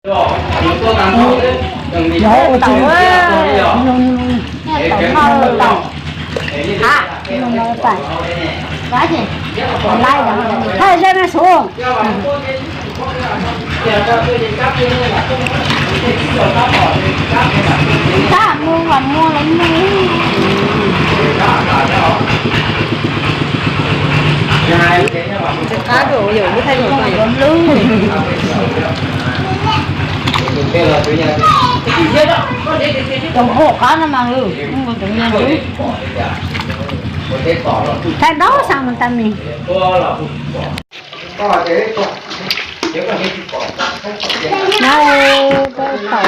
Yog ua tsis tau no tau. Thaij zaj no su. Tab mus mas muaj lawv mus. Qab rau yus lub thaij lus no yuav hlub. Tus npua qab no mas tus nyiag hlub. Thaij ntau xyoo tas mis. No, peb tau.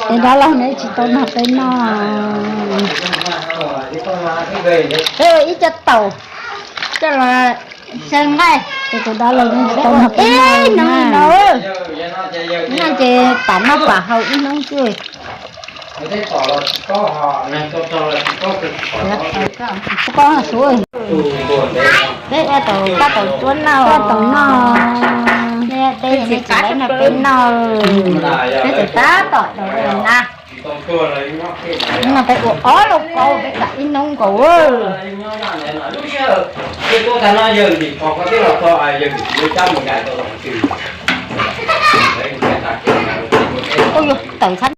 Ces dab laug neb tsis tau nrog peb noj. Peb ua ib co taum coj los xyaw nqaij, ces tus dab laug neb tsis tau nrog peb noj no. Noj ces pam noj pam haus ib hnub xwb. Peb ua taum, peb ua taum, tab taum tsuab noj, taum noj. Peb txiv qab nrog peb noj, peb txiv tab tom na. No peb ua ob lub kaub peb kam ib hnub nkaus. Ua yuav tawm txhab.